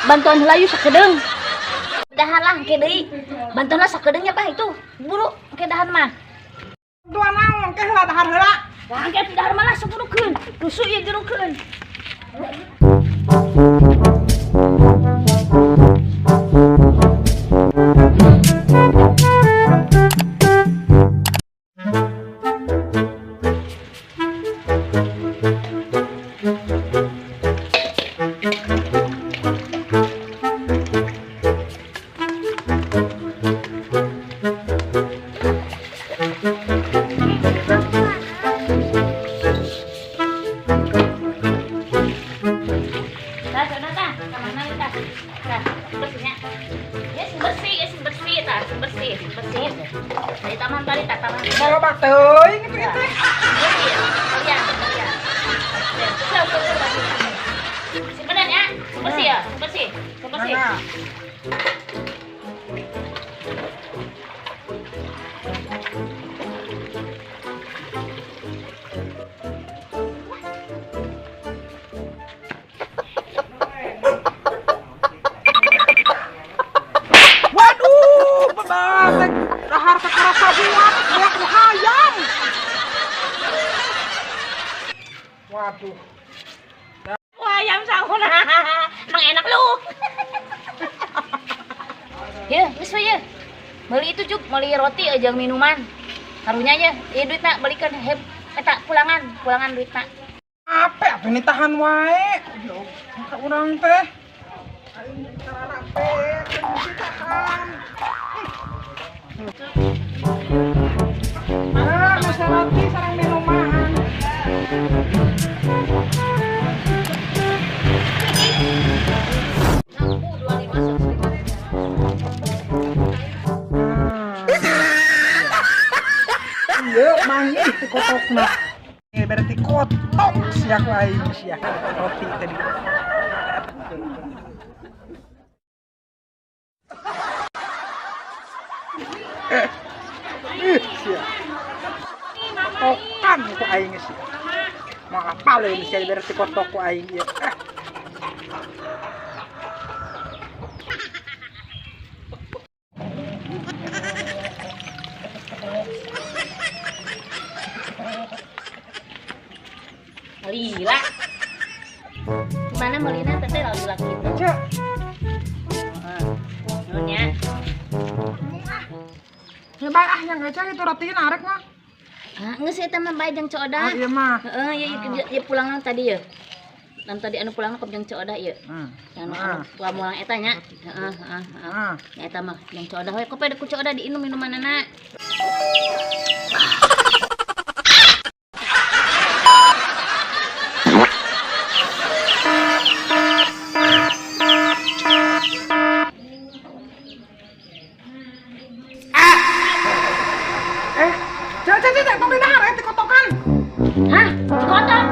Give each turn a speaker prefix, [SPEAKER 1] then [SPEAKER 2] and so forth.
[SPEAKER 1] Bantuan heula yuk sakedeung. Dahar lah engke deui. Bantuan lah sakedeung nya Bah itu. Buru engke dahar mah.
[SPEAKER 2] Dua naon ke heula dahar heula.
[SPEAKER 1] Wah, engke dahar mah lah sakurukeun. Rusuh ieu jerukeun. Tah, sudah tah. Ka mana ieu tah? Tah, bersihnya. Ya sing bersih, ya sing bersih tah, sing bersih, sing bersih. Dari taman tadi tah, taman.
[SPEAKER 2] Loba teuing itu teh.
[SPEAKER 1] Iya, kalian, kalian. Ya, susah, susah, susah. Sing bener ya, sing bersih ya, sing bersih, sing bersih.
[SPEAKER 2] Mana? Waduh, bebat dahar teh karasa buat beak nu hayam. Waduh.
[SPEAKER 1] Wah, ayam sanguna. Emang enak lu. Ya, geus we ya. Beli itu juk, beli roti aja minuman. Karunya ya, ieu duitna belikan heb eta pulangan, pulangan duitna.
[SPEAKER 2] Apa atuh ini tahan wae. Ka urang teh. Aing kararape, teh tahan. Ah, nu roti sareng minuman.
[SPEAKER 1] Aku 25
[SPEAKER 2] Iya, manggih ti kotokna. Berarti kotok sia ku aing sia roti tadi. Ih, sia. Kotokan ku aing sia. Mau apa leuh sia berarti kotok ku aing ieu.
[SPEAKER 1] Lila. Gimana Melina teteh lila gitu.
[SPEAKER 2] Cek.
[SPEAKER 1] Nuhun nya.
[SPEAKER 2] Ya bae ah yang ngecek itu roti narek mah.
[SPEAKER 1] Ah, geus eta mah bae jeung Ceu Odah.
[SPEAKER 2] Oh, iya mah.
[SPEAKER 1] Heeh, ya, ya, ya pulangan tadi ya. Nan tadi anu pulang ke jeung Ceu Odah ieu. Yang anu mulang eta nya. Heeh, heeh, heeh. Ya eta mah jeung Ceu Odah we kope ku Ceu Odah diinum minumanana.
[SPEAKER 2] Cek, cek, cek, tong didahar teh kotokan.
[SPEAKER 1] Hah? Dikotok?